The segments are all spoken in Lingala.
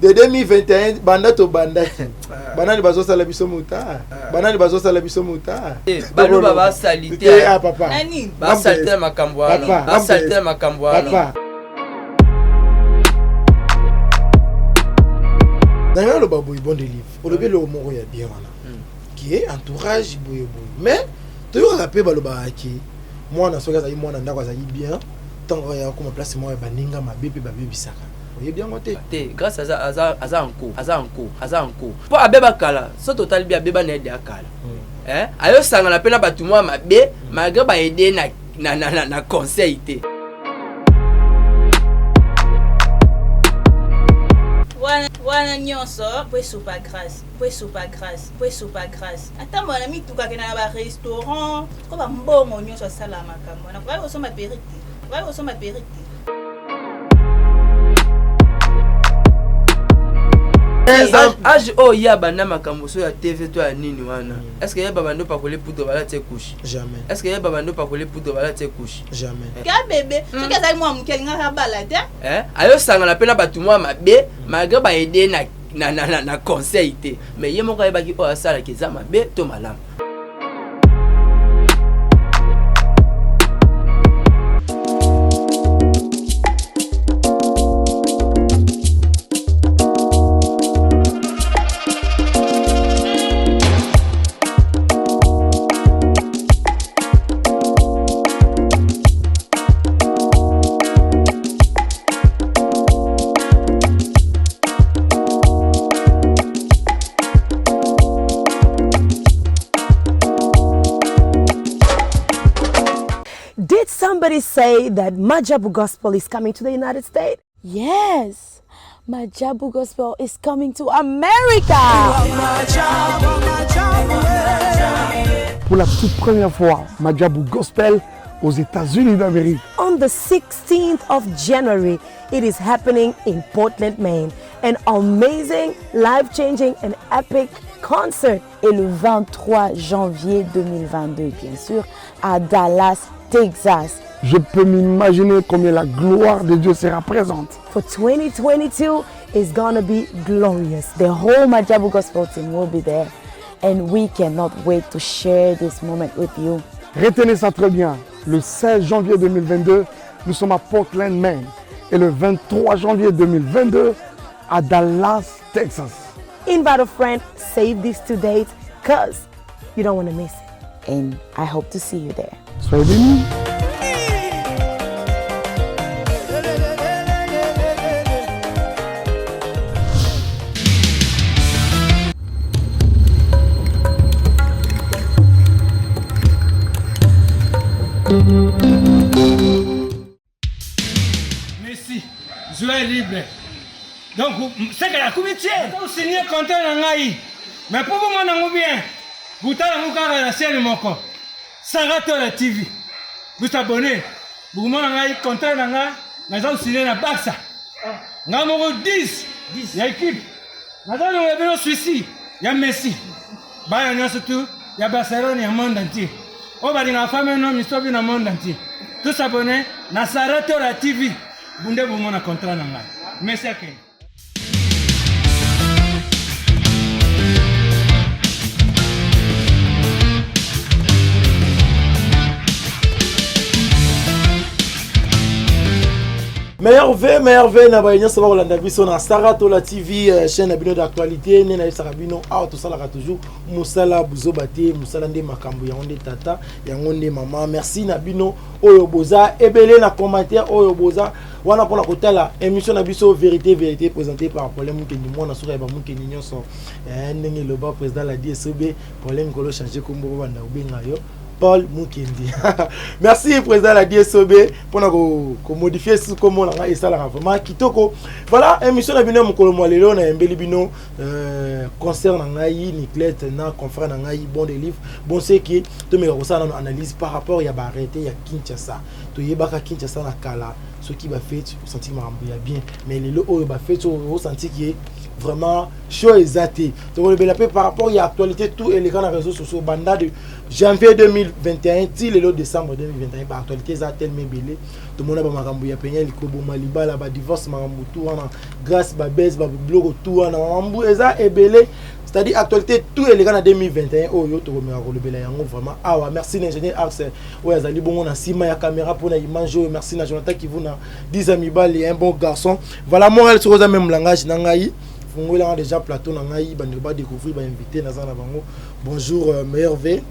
De 2021 banda tobandaki, banani bazosala biso muta, banani bazosala biso muta. Baluba basali te. Ah, papa. Nani? Basali te makambo wana. Papa. Basali te makambo wana. Papa, na ngai aloba boye, bon délivre, olobi eloko moko ya bien wana ke entourage boye boye, mais toyokaka mpe balobaka ke mwana soki azali mwana ndako azali bien, ntango ya koma place moko ya baninga mabe mpe babebisaka, oyebi yango te. Te, Grâce aza aza aza en cours, aza en cours, aza en cours mpo abeba kala. So totali bi abeba na ede ya kala, eh? Ayosangana mpe na bato mwa mabe malgré baede na conseil te. Wana wana nyonso po esopa Grâce, po esopa Grâce, po esopa Grâce. Atambola na mituka, akenda na barestaurant ko bambongo nyonso asala makambo wana. Kokaki kosomba perruque te, kokaki kosomba perruque te. Age oyo ye abanda makambo so ya TV to ya nini wana, est ce que ye babandi opakoli poudre balati ye couche? Jamais. Est ce que ye babandi opakoli poudre balati ye couche? Jamais. Ka bebe soki azali mwa moke, alingaka abala te. Eh? Ayosangana mpe na bato mwa mabe malgré baede na conseil te, mais ye moko ayebaki oyo asalaki eza mabe to malamu. Did somebody say that Majabu Gospel is coming to the United States? Yes, Majabu Gospel is coming to America. Pour la toute première fois, Majabu Gospel aux États-Unis d'Amérique. On the 16th of January, it is happening in Portland, Maine. An amazing, life changing, and epic concert. Et le 23 janvier 2022, bien sûr, à Dallas, Texas. Je peux m'imaginer combien la gloire de Dieu sera présente. For 2022 is gonna be glorious. The whole Majabu Gospel team will be there. And we cannot wait to share this moment with you. Retenez ça très bien. Le 16 janvier 2022, nous sommes à Portland, Maine. Et le 23 janvier 2022, à Dallas, Texas. Invite a friend, save these two dates, cause you don't want to miss it. And I hope to see you there. Soyez bénis. Messi, joueur libre. Donc, seke nakomi tie osigné contrat na ngai, mais mpo bomona yango bien, botala yango kaka na chaîne moko, Saratola TV. Bosabone, bokomona ngai contrat na ngai naza kosigné na Barça. Ngai moko 10 ya équipe, naza longola bino suisi ya Messi. Bana nyonso tu ya Barcelone ya monde entier oyo balingaka fame no misobi na monde entier, tosabone na Saratola TV, bunde bomona contrat na ngai. Messi akende. Meilleurs vœux, meilleurs vœux na baye nyonso bakolanda biso na Saratola TV, chaîne na bino d'actualité. Nde nayebisaka bino awa, tosalaka toujours mosala buzoba te, mosala nde makambo, yango nde tata, yango nde mama. Merci na bino oyo boza ebele na commentaire, oyo boza wana mpona kotala émission na biso Vérité Vérité, présenté par Problème Mukendi, mwana suka ya bamukendi nyonso. Ndenge eloba président Ladi Esobe, Problème kolo change kombo, bobanda kobenga yo Paul Mukendi. Merci président Ladi Esobe mpona komodifie su kombo na ngai, esalaka vraiment kitoko. Voilà, émission na bino ya mokolo mwa lelo, nayembeli bino concert na ngai Niclette na confrère na ngai Bon de Livre. Bon, seki tomeka kosala nano analyse par rapport ya baarrêté ya Kinshasa. Toyebaka Kinshasa na kala, soki bafete osanti makambo ya bien, mais lelo oyo bafete oyo osanti ke Vraiment show eza te. Tokolobela mpe par rapport ya actualité tout eleka na réseaux sociaux banda de janvier 2021 ti lelo décembre 2021. Baactualité eza tellement ebele. Tomona bamakambo ya penya likoboma libala, badivorce, makambo tout wana, grâce babese, babiloko tout wana, makambo eza ebele. C'est-à-dire actualité tout eleka na 2021 oyo tokomeka kolobela yango vraiment awa. Merci na ingénieur Arx oyo azali bongo na nsima ya caméra mpona image oyo. Merci na Jonathan Kivuna 10 mibali, un bon garçon. Voilà, Montréal, soki oza même langage na ngai, fungolanga déjà plateau na ngai, bandeko badécouvrir bainvité naza na bango. Bonjour, meilleur v.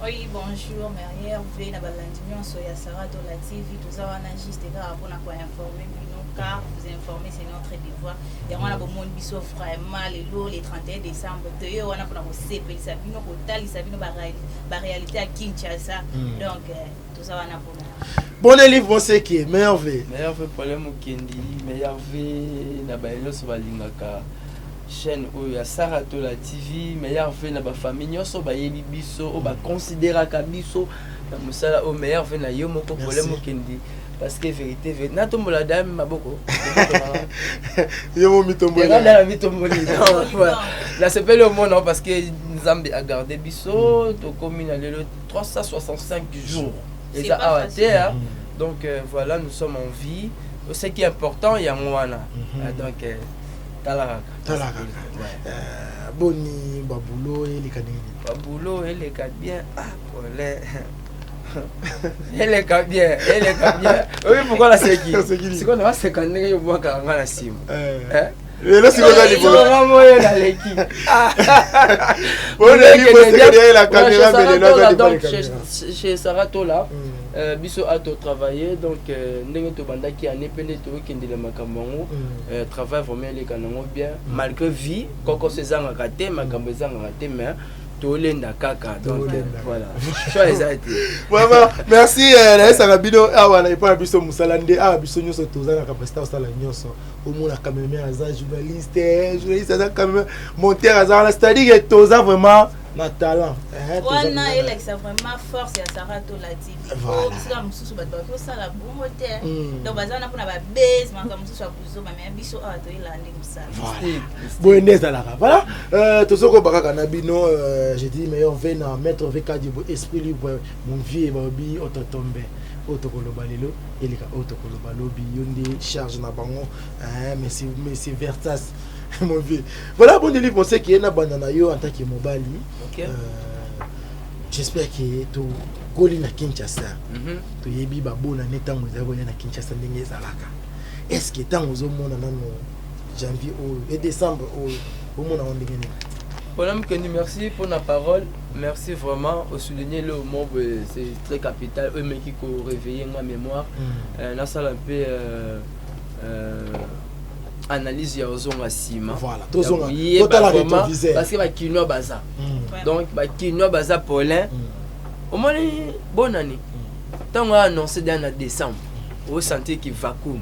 Oui, bonjour, meilleur v na balandi nyonso ya Saratola TV. Toza wana juste kaka mpona koinformer bino, car vous informer, c'est notre devoir. Yango wana bomoni biso vraiment lelo le 31 décembre, toye wana mpona kosepelisa bino, kotalisa bino baréalité ya Kinshasa. Donc toza wana mpona Bon livre moseke, meilleur v. Meilleur v, problème okendi. Meilleur v na baye nyonso balingaka chaîne oyo ya Saratola TV. Meilleur v na bafamille nyonso bayebi biso, oyo baconsidéraka biso na mosala oyo. Meilleur v na yo moko, problème okendi, parce que vérité, vérité, natombola dame maboko. Yo mo mitomboli. Na mitomboli. Nasepeli omona parce que Nzambe agarde biso, tokomi na lelo 365 jours eza awa te. Donc voilà, nous sommes en vie, ce qui est important yango wana. Donc tala kaka. Tala kaka. Boni babulo, eleka ndenge nini? Babulo eleka bien. Ah, pole, eleka bien, eleka bien. Oyi, pourquoi naseki? Sikoyo naseka ndenge yobwakaka nga na nsima. Lelo sikoyo oza likolo. Nga moyo naleki. La caméra, mais lelo aza Donc chez Saratola, biso a totravaille. Donc ndenge tobandaki année mpe nde tookendela makambo yango, travail vraiment eleka nango bien, malgré vie kokoso ezangaka te, makambo ezangaka te, mais tolenda kaka. Donc voilà, choix eza te. Vraiment merci. Nayesaka bino awa na epai na biso, mosala nde awa. Biso nyonso toza na capacité kosala nyonso. Omona cameraman aza journaliste, journaliste aza cameraman, monteur aza wana, c'est-à-dire que toza vraiment na talent. Wana elakisa vraiment force ya Saratola TV. Po bisika mosusu bato bakosala bongo te. Donc baza wana mpona babase, makambo mosusu ya buzoba, mais biso awa toyelaka nde mosala. Boye nde ezalaka. Voilà, tozokoba kaka na bino. Je dis meilleur v na maître VK Dibo, esprit libre, mon vieux. Babi ototombe oyo tokoloba lelo eleka oyo tokoloba lobi, yo nde charge na bango, monsieur Vertas, mon vieux. Voilà, bon livre moseki ye na banda na yo en tant que mobali. J'espère que tokoli na Kinshasa, toyebi babonane ntango ezali koya na Kinshasa ndenge ezalaka. Est ce que ntango ozomona nano janvier oyo et décembre oyo, omona ngo ndenge nini? Bonhomme Kendi, merci pour la parole. Merci vraiment. Au souligner le mot, c'est très capital. Eux, mais qui ont réveillé ma mémoire. Là, ça un peu analyse ya ozonga nsima. Voilà, tozonga, totala rétroviseur. Parce que bakinois baza. Donc bakinois baza, Paulin. Omoni bonani ntango annoncé da na décembre, osentir ki vacuum.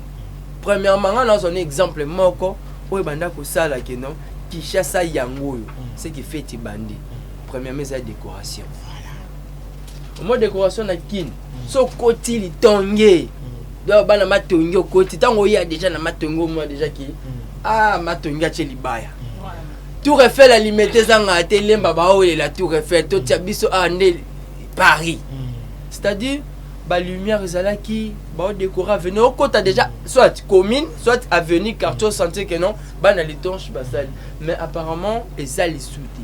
Premièrement, nga nazwa exemple moko oyo banda kosala ke non, Kinshasa yango oyo, ce qui fait ebandi. Premièrement eza décoration. Omoi décoration na Kine, so okoti litonge, donc bana Matongi, okoti ntango oya déjà na Matongi, omoi déjà ki ah, Matongi atie libaya, Tour Eiffel alimete ezangaka te, lemba baolela Tour Eiffel, totia biso awa nde Paris. C'est-à-dire balumière ezalaki, baodécorer avenue, okota déjà soit commune, soit avenue, quartier, osentir que non, bana litonge basali. Mais apparemment eza lisu te.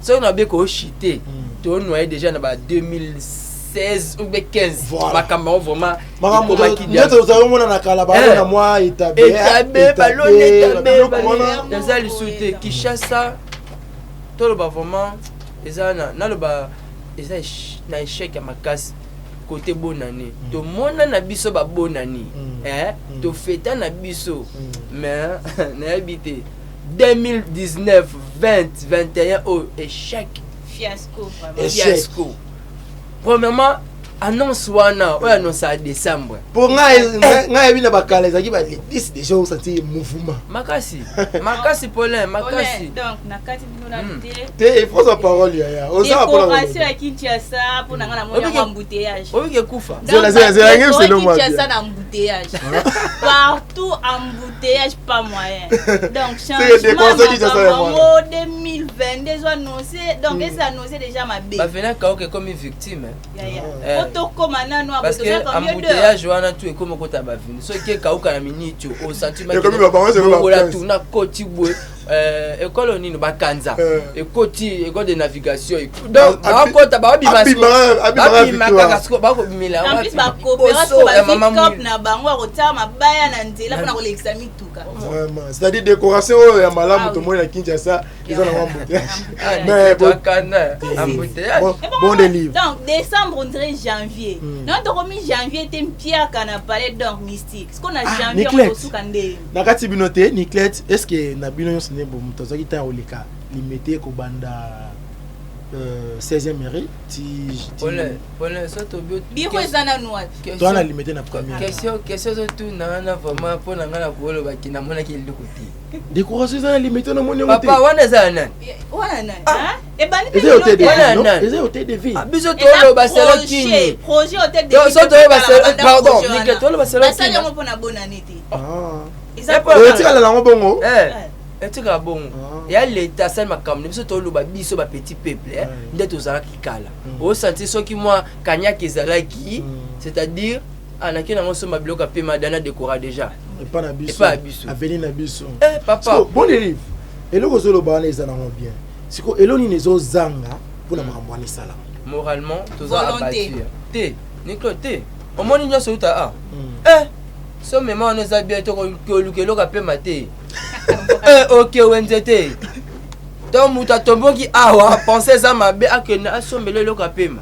Soki na beko oshite, tonoye déjà na ba 2016 ou bien 15, makambo yango vraiment. Ekomaki omona na kala balona mwa etabe, balona etabe, eza lisu te. Kinshasa, toloba vraiment eza na, naloba eza na échec ya makasi côté bonane. Tomona na biso babonani, tofeta na biso, mais nayebi te, 2019, 20, 21 oyo échec. Fiasco vraiment. Fiasco. Premièrement, annonce wana oyo annonce ya décembre. Mpo ngai yebi na bakala ezalaki ba le 10 déjà osentir mouvement. Makasi, makasi, Paulin, makasi. Donc na kati bino nanu te. Te, il faut sa parole yaya oza. Décoration ya Kinshasa, mpo na ngai namoni yango embouteillage. Oyiki ekufa. Zela, zela, zela, ngai Kinshasa na embouteillage. embouteillage partout, embouteillage, pas moyen. Donc C'est décoration qui changement ça, makambo yango 2022 ezo annoncé, donc eza annoncé déjà mabe. Bavena kaoka ekomi victime. Yaya, Eh. po tokóma nanu apo Parce que toza combien d'heures? embouteillage wana tu ekomi okota baveni, soki ekauka na miniti Ekomi ba bango, ekomi ba osantimongola prince. tuna koti boye, ekole nini bakanza, ekoti école de navigation, donc bakota baobima Abimaka babima victoire. kaka siko bakobimela En plus bakopera liboso ya mama bazwi cop Mwilu. na bango ya kotia mabaya na nzela mpona kolekisa mituka. Vraiment, c'est-à-dire décoration oyo ya malamu Ah oui. tomoni na Kinshasa eza na mwa embouteillage. Ah, Mais bon, akanda embouteillage. bon, bon délivre. Donc décembre, on dirait janvier. Non, tokomi janvier te, mpiaka na palais, donc mystique siko na janvier Niclette. okosuka ndenge. Na kati bino te, Niclette, est ce que na bino nyonso nde bo moto azwaki ntango koleka Limete kobanda 16e mairie ti Pole so tobi. Biro eza nanu wapi? Toza na Limete na première. Question ozotuna wana, vraiment, mpo na ngai na kolobaki namonaki eloko te. Décoration eza na Limete, namoni yango te. Papa, wana eza ya nani? Wana nani? Hein? Ebandi mpe Eza hôtel de lelo te. Wana ville, non? nani? Eza hôtel de ville. Ah, biso Eza toloba selo projet, kini. projet hôtel de So- ville so toyeba totala selo- banda pardon, projet Niclette, wana. toloba selo Basali kini. yango mpona bonane te. Ah. Eza Eh, projet. Otikala nango bongo. Eh, etikala bongo. Ah. Ya leta asali makambo na biso, toloba biso bapetit peuple, eh, nde tozalaki kala. Osanti soki mwa kanyaka ezalaki, c'est-à-dire anaki nango somba biloko ya pema dana décora déjà. Epa na biso. Epa na biso. Avenue na biso. Eh, papa. Siko, bon délivre, eloko ozoloba wana eza nango bien. Siko elo nini ezozanga mpona makambo wana esalama? Moralement toza Volonté. abattu te, Niklo te. Omoni nyonso euta a eh, so mema wana eza bien te, koluka eloko apema te. Eh, oke wenze te to moto atomboki awa, pense eza mabe, akende asombela eloko apema.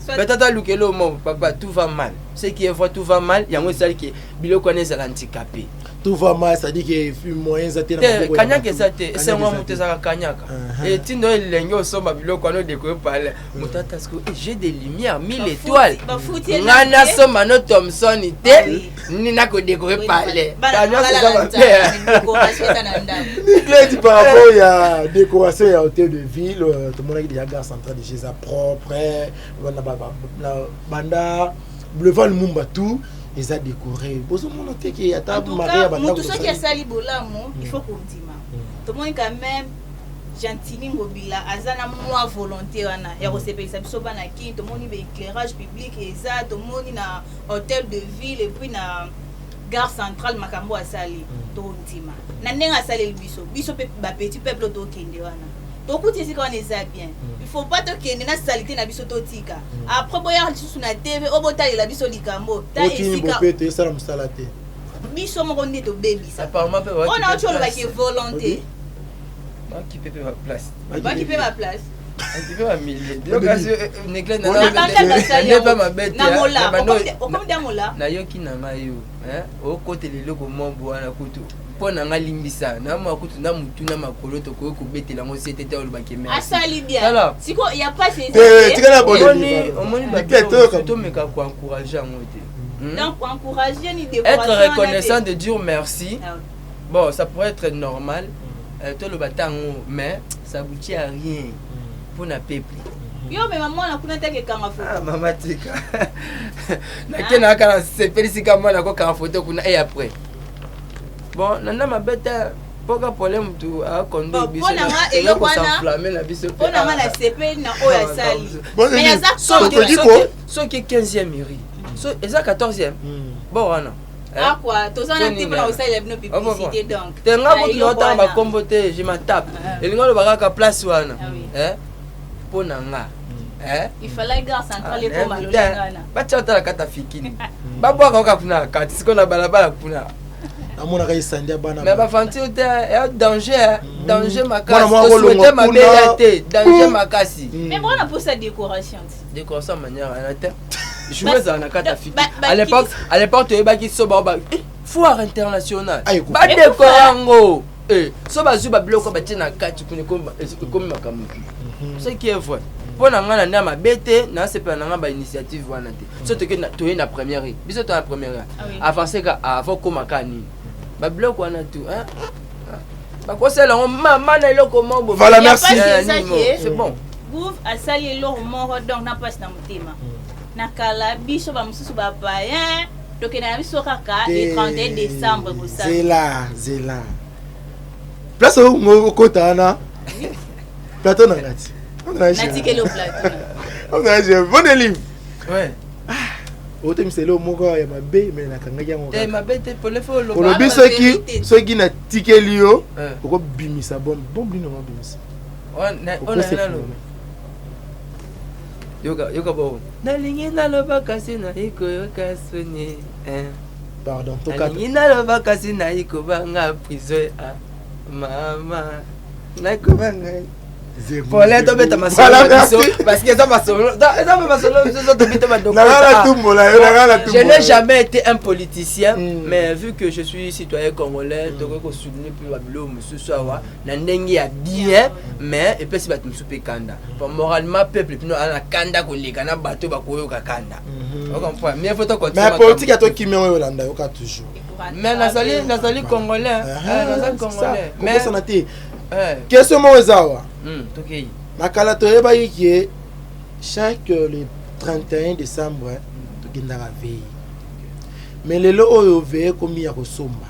Peut-être aluka eloko moko. Papa, tout va mal, ce qui est vrai, tout va mal. Yango esali ke biloko wana ezala handicapé. Tout va mal, c'est-à-dire que moyen eza te na te maboko ya kanyaka bato. eza te. Kanyaka Esengo eza moto te. ezalaka kanyaka. Etindo elenge osomba biloko wana odécorer pale, moto ata siko j'ai des lumières mille étoiles. Bafuti ye Nga na te. nasomba no Thomson te. Ah oui. Ni nakodécorer pale. Bana Nyonso eza balala mabe. nzala, mais décoration eza na ndako. Niclette, par rapport ya décoration ya hôtel de ville, tomonaki déjà gare centrale déjà eza propre, na banda boulevard Lumumba, tout eza décoré. Bozomona te ke ata En tout mari ya cas, bandako mutu soki tosali- asali bolamu, il faut kondima. Tomoni quand même Gentini Ngobila aza na mwa volonté wana ya kosepelisa biso bana Kini. Tomoni baéclairage public eza, tomoni na hôtel de ville et puis na gare centrale. Makambo asali, tondima na ndenge asaleli biso. Biso mpe bapetit peuple oyo tokende wana, tokuti esika wana eza bien. Il faut pas tokende na saleté na biso, totika après boyaka lisusu na TV oyo botalela biso likambo ta Okini esika. bopeto esala mosala te. Biso moko nde tobebisa. Apparemment mpe oyo na oti olobaki volonté. bakipe mpe baplace. Baki mpe baplace. Bakipe bamilie kasi neglect. Na banda basali Nde mpe yango. mabe te. Na mola Na okomi da mola. Nayoki na ngai yo, eh, okotela eloko mobo wana kutu mpo na ngai limbisa na mwa kutu na mutu na makolo tokoki kobetela yango se te te, olobaki merci. Asali bien. Tala. Siko ya pasi. Te, tikala bon Omoni délivre. omoni Niclette, babiloko toyoka. mosusu tomeka koencourage yango te. Donc encourager ni Être décoration wana te. reconnaissant, de dire merci. Ah oui. Bon, ça pourrait être normal, toloba ntango, mais ça aboutit à rien mpona peuple. Yo mema mwana kuna te akekanga foto. Ah, mama tika, nakende kaka nasepelisika mwana akokanga foto kuna. Et après, bon, nanda mabe te, mpoka problème mutu akonde. Bon, mpo na nga, eloko wana- s'enflamme na biso mpe. Mpo na nga nasepeli na oyo asali. Bon, Mais aza Soki Tokoki contre. soki 15e mairie, so eza 14e bo wana, eh? Akwa toza na te mpona kosalela bino Oh, bon, publicité, donc te nga na kutu eloko naotanga wana. bakombo te, je matape. Ah. Elingi oloba kaka place wana. Ah oui. Eh? Mpo na nga, eh? Il fallait gare centrale ekoma Ah, lolenge wana. Batia otala kata fikini, babwaka oka kuna na kati sikoyo na balabala kuna. Namonaka esandi ya bana. Mais bafantir te, ya danger, eh, danger Mwana makasi. moko Tosouhaite kolongwa mabe kuna. ya te, danger makasi. Mais bona mposa décoration ti. Décoration manière wana te, jour ezala na kati ya fiki. À l'époque toyebaki so bao ba foire internationale. Ah, ekufa. Badécorer yango. Eh, so bazwi babiloko batie na kati kuna, ekomi makambo mosusu. Ce qui est vrai, mpo na ngai na nde ya mabe te, nasepela na ngai bainitiative wana te. So toke toye na première, biso toya na première. Ah oui. Avance ka avant koma ka nini, babiloko wana tu, hein? Bakosala yango mama na eloko moko. Voilà, Ya merci. pasi Eh, eza nini mo, ke c'est bon. Gouv asali eloko moko, donc na mpasi na motema. Na kala biso bamosusu bapayen. Tokende na biso kaka le 31 décembre kosala. Zela, zela. Place oyo okota wana. Plateau na ngati. Natikeli yo plateau. On a j'ai bon livre. Ouais. Otemisa eloko moko ya mabe me nakangaki yango te mabe te pole fo oloba. Olobi soki soki natikeli yo Eh. okobimisa bombe bombe nini okobimisa? Naloba yoka yoka bo nalingi naloba kasi nayi koyoka soni eh. Pardon, tokata. Nalingi naloba kasi nayi kobanga prison ah. Mama nakobanga. Paulin tobeta masolo Voilà, na biso merci. parce que eza masolo eza mpe masolo biso tobeta Nanga na tumbola yo, nanga na Je tumbola n'ai yo. jamais été un politicien, mais vu que je suis citoyen congolais, tokoki kosoutenir mpe babiloko mosusu awa na ndenge ya bien, mais epesi bato mosusu mpe kanda. Bon, moralement peuple pino aza na kanda koleka na bato bakoyoka kanda. Ocomprend? Mieux faut tocontinue Mais makambo. politique ya tokimi oyo olanda yoka toujours. Mais nazali nazali congolais, Ah, nazali c'est ça. congolais. Mais Kobosana te. Question moko eza awa. Tokei. Na kala toyebaki ke chaque le 31 décembre tokendaka veille. Mais lelo oyo veille ekomi ya kosomba.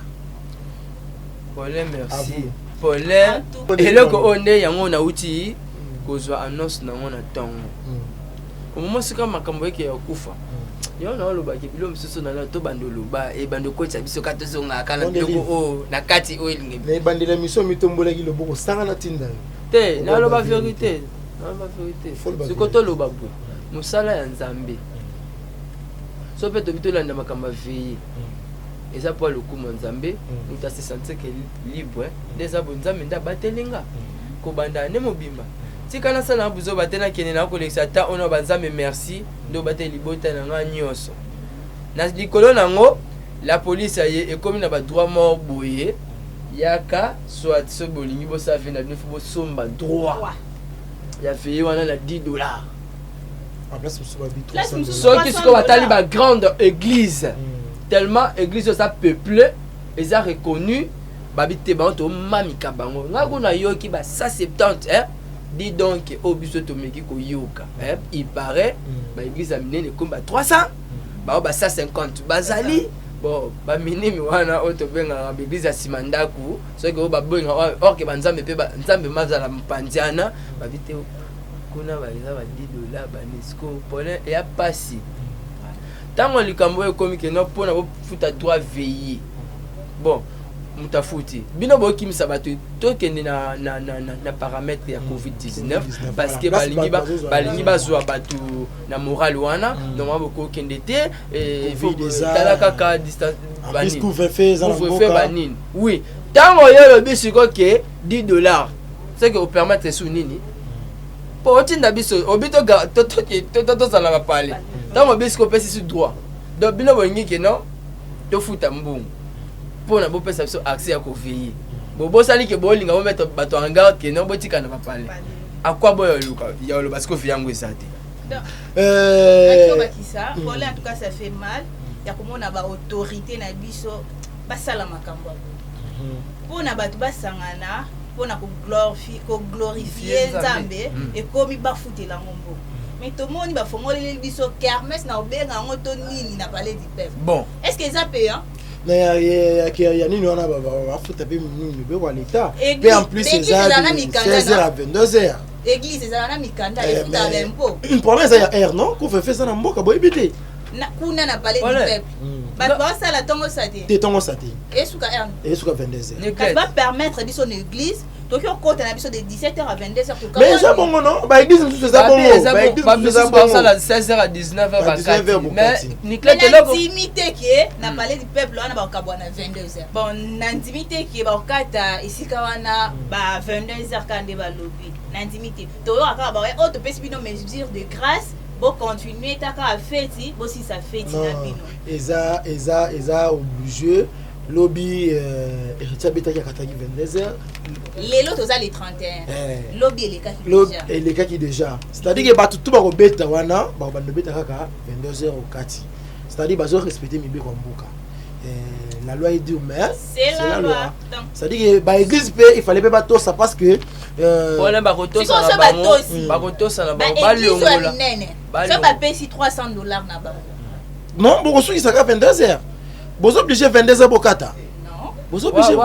Paulin merci. À vous. Paulin eloko oyo nde yango nauti kozwa annonce nango na ntongo. Omoma sika makambo eke ya kokufa. Yo na olobaki biloko mosusu na tobanda oloba ebanda okotisa biso ka tozongaka na Bon biloko délire. oyo na kati oyo elingi Na ebandela émission mitombolaki loboko sanga na tinda yo. te. Naloba Oloba vérité, naloba vérité. Faut loba Siko vérité. toloba boye mosala ya Nzambe so mpe tobi tolanda makambo ya veille eza mpo ya lokumu ya Nzambe. Moto ase sentir ke libre nde eza boye. Nzambe nde abateli nga kobanda nde mobimba tika nasala na buzoba te, nakende na kolekisa ata oyo na banzambe. Merci nde obateli libota na nga nyonso na likolo nango. La police aye ekomi na badroit mort boye yaka soit soki bolingi bosala veille na bino, fo bosomba droit ya veille wana na 10 $. En place mosusu babi Place 300 mosusu Soki sikoyo batali bagrande église, tellement église oyo eza peuple, eza reconnu, babi te bango tomamika bango. Ngai kuna nayoki ba 170, hein? Di donc oyo biso tomeki koyoka, hein? Il paraît baéglise ya minene ekomi ba 300, bango ba 150 bazali. Bon, baminimi wana oyo tobengaka baéglise ya nsima ndako, soki oyo babengaka orke banzambe mpe nzambe mazala mopanziana, babi te kuna baeza ba 10 $ banesco. Paulin eya pasi ntango likambo oyo ekomi keno mpona bofuta droit veille. Bon, moto afuti bino bokimisa bato. Tokende na paramètre ya COVID-19 parce que Voilà. balingi Place bato balingi bazwa bato na morale wana. Normalement bokokende te, Covid tala kaka distance. En plus, Banini. couvre-feu eza na Couvre-feu mboka. banini. Oui, ntango oyo olobi sikoyo ke 10 $, c'est que opermettre su nini mpo otinda biso obi tozala bapale. Ntango obi sikoyo opesi su droit, donc bino bolingi ke non, tofuta mbongo mpona bopesa biso accès ya koveiller. Bobosani ke bolinga bomettre bato en garde ke non, botika na bapale akwa boyo oluka ya oloba sikoyo veille yango eza te. Bakisa Paulin, en tout cas ça fait mal ya komona baautorité na biso basala makambo ya boye mpona bato basangana mpona koglorifie Nzambe. Ekomi bafutela yango mbongo, mais tomoni bafongoleli biso kermesse na obenga yango to nini na Palais du Peuple. Bon. Est ce que eza payant? Na ya nini wana bafuta mpe nini mibeko ya l'état mpe en plus Église eza ezala na de mikanda 16h à 22h. Église ezala na mikanda, efutaka baimpôt. Problème eza ya air non, couvre-feu eza na mboka, boyebi te. Kuna na Palais du Voilà. Peuple bato baosala ntongo sa te. Te, ntongo sa te. Esuka heure? Esuka 22h. Kasi bapermettre biso na église toki okota na biso de 17h à 22h. Mais eza bongo non, baéglise mosusu eza bongo, baéglise mosusu eza bongo. Basala 16h à 19h. Ba 19 bakati heures mais bokati. Niclette eloko Nandimi te ke na Palais du Peuple wana bakokabwa na 22h. Bon, nandimi te ke bakokata esika wana ba 22h kaka nde balobi. Nandimi te, toyoka kaka baoya oyo topesi bino mesure de grâce, bocontinue ta kaka feti, bosisa feti na Non, bino. eza obligé. Lobi Héritier abetaki, akataki 22h. Lelo toza le 31. Lobi elekaki Lobi déjà. Elekaki déjà, c'est-à-dire ke bato tu bakobeta wana bakobanda obeta kaka 22h okati, c'est-à-dire bazo respecte mibeko ya mboka. La loi est dure, mais C'est la loi. Donc, c'est-à-dire que baéglise mpe il fallait mpe batosa parce que wana bakotosa Sikoyo na so bango batosi. bakotosa na bango Baéglise oyo ya balongola minene so Balongola. bapesi 300 $ na bango. Non, bokosukisaka 22 heures, bozo obligé 22 heures bokata. Non. Bozo obligé.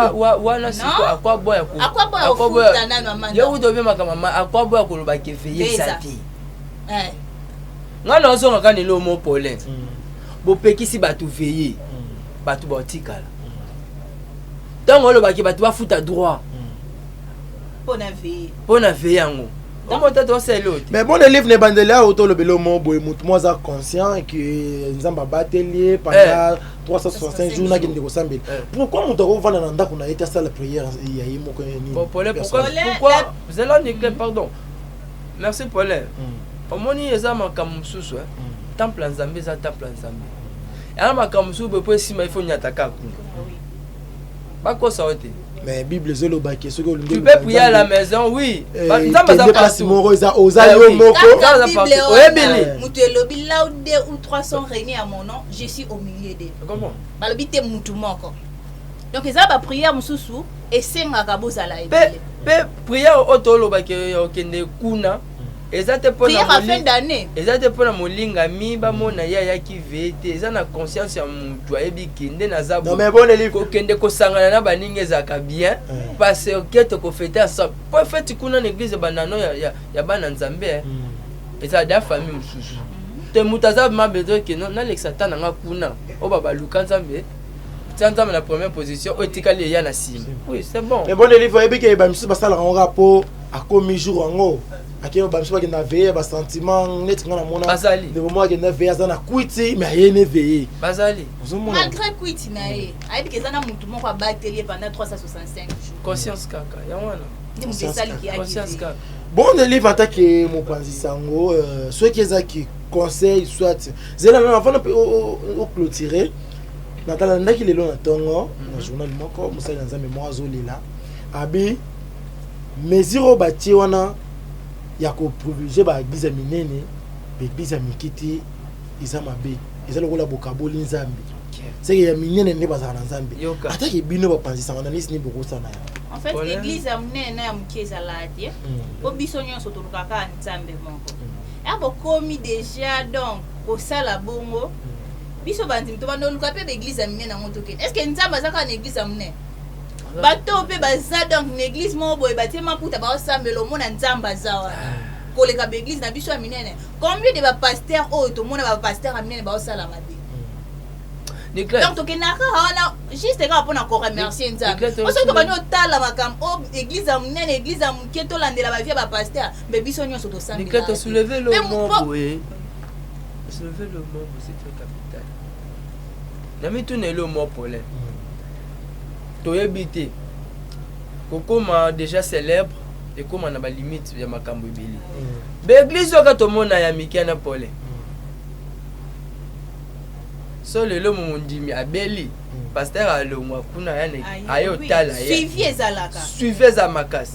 Wana siko akwaboya. Akwaboya kofuta nanu amanda. Yo kuta obemaka mama akwaboya koloba ke veille eza Eza. te. Eh. Ngai nazonga kaka lelo mo polin bopekisi bato veille, bato baotikala ntango olobaki bato bafuta droit Mpo na veille. Mpo na veille yango omo tata osala eloko te. Mais bon, livre na ebandeli awa tolobeli omo boye, motu mo aza conscient ke Nzambe abateli ye pendant 365 jours, nakende kosambela. Pourquoi moto akovanda na ndako na ye te, asala prière ya ye moko ya nini? Bon, Paulin, pourquoi, Personnel. Paulin, pourquoi la- zela Nickel, pardon, merci Paulin. Omoni eza makambo mosusu, eh. Temple ya Nzambe eza temple ya Nzambe, eza makambo mosusu boye po esima ifo nyataka kuna bakosa yo te. Mais Bible ezolobaki soki olingi Tu peux prier à la maison, oui. Nzambe aza kende place partout. moko eza oza Eh yo oui. moko. Nzambe Kaka aza Bible partout. wana, Oyebeli. moto elobi là où deux ou trois sont réunis à mon nom, je suis au milieu d'eux. Comprends? Balobi te mutu moko, donc eza baprière mosusu esengaka bozala Mpe ebele. mpe prière oyo tolobaki okende kuna eza te mpona Prière ya fin d'année. Eza te mpona molingami bamona ye ayaki veille te, eza na conscience ya motu ayebi kende naza Non, mais bon livre. Kokende kosangana na baninga ezalaka bien parce que tokofete ensemble po feti kuna na église bandano ya bana Nzambe, eh. Ezala da famille mosusu te, moto aza mabe tokende nalekisa ta nanga kuna oyo babaluka Nzambe, tia Nzambe na première position, oyo etikali eya na nsima. Oui, c'est bon. Mais bon livre, oyebi ke bamisusu basalaka yango kaka mpo akomi jour yango ake. Bamisusu bakenda veille ya basentiment neti nga namona. Bazali. Ndeko moko akenda veille, aza na kwiti mais aye ne veille. Bazali. Ozomona. Malgré kwiti na ye, ayebi ke eza na mutu moko abateli ye pendant 365 jours. Conscience kaka yango wana. Nde moto esaliki Conscience aki. kaka. Bon livre, en tant que mopanzi sango, soki ezaki conseil soit zela nano avant mpe oclôturer, natalandaki lelo na ntongo na journal moko, mosali na Nzambe moko azolela abi mesure oyo batie wana ya koprivilégier baéglise ya minene, baéglise ya mike te, eza mabe, eza lokola bokaboli Nzambe, seke ya minene nde bazala na Nzambe. Yoka. Atake bino bapanzi sango na nisi nini bokosana yango? En fait, Voilà. église ya monene na ya moke ezalaka te, po biso nyonso tolukaka Nzambe moko. Ya bokomi déjà, donc kosala bongo, biso bandimi tobanda oluka mpe baéglise ya minene yango tokende. Est ce que Nzambe aza kaka na église ya monene? Bato mpe baza donc na église moko boye batie maputa, baosambela, omona Nzambe aza wana koleka baéglise na biso ya minene. Combien de bapasteur oyo tomona, bapasteur ya minene baosala mabe? Nicolas, Donc tokendaka kaka wana juste kaka mpona koremercier Nzambe. Nicolas, Soki tobandi otala makambo o église ya monene, église ya moke, tolandela bavie ya bapasteur, mbe biso nyonso Nicolas, tosambela. soulever le Mais mot boye. Soulever le mot boye, c'est très capital. Na mituna elo mo problème. Toyebi te. Kokoma déjà célèbre ekóma na balimite ya makambo ebele. Baéglise oyo tomona ya mike na pole. So lelo mondimi abeli, pasteur alongwa kuna ya aye otala ye. Suivi ezalaka. Suivi eza makasi.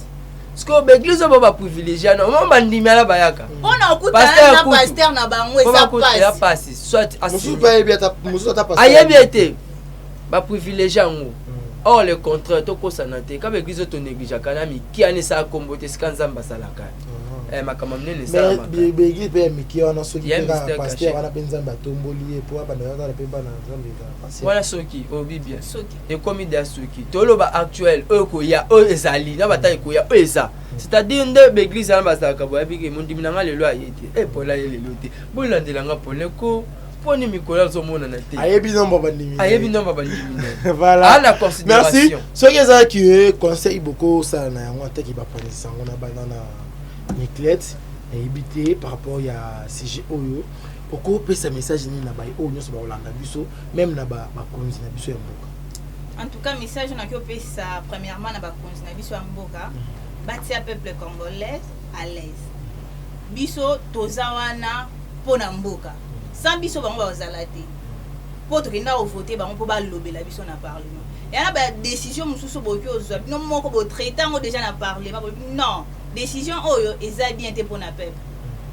Sikoyo baéglise oyo baprivilégie ana omo bandimi ala bayaka. Mpona okutana na pasteur na bango eza eza pasi. Pasi soit Mosusu mpe ayebi ata mosusu ata pasteur. Ayebi ete baprivilégie yango, or le contraire tokosana te. Ka baéglise oyo tonégligeaka na miki wana esala kombo te, esika Nzambe asalaka. Eh, makambo ya minene Mais esalamaka. baéglise mpe ya mike wana, soki Ya mpe kaka mystère pasteur caché. wana mpe Nzambe atomboli ye po abanda wana mpe bana Nzambe ezala pasi. Wana soki obi bien. Soki. Ekomi da soki toloba actuel oyo koya oyo ezali na bata ekoya oyo eza, c'est-à-dire nde baéglise wana bazalaka boyebi ke mondimi na nga lelo aye te, e Paul aye lelo te, bolandela nga Paul ko mponi mikolo azomonana te. Ayebi nombre bandimi. Ayebi nombre bandimi na ye. Voilà. Aa na Merci. considération. Soki ezalaki ye conseil bokosala na yango ataki bapanzisa yango na bana na Niclette, nayebi te par rapport ya sujet oyo okopesa message nini na bai oyo nyonso bakolanda biso, même na bakonzi na biso ya mboka? En tout cas, message naki opesa premièrement na bakonzi na biso ya mboka, batia peuple congolais à l'aise. Biso toza wana mpo na mboka, sans biso bango bazala te, mpo tokenda kovote bango mpo balobela biso na parlement. Ya na badécision mosusu bokoki ozwa bino moko, botraite yango déjà na parlement, bolobi non, décision oyo eza bien te mpo na peuple,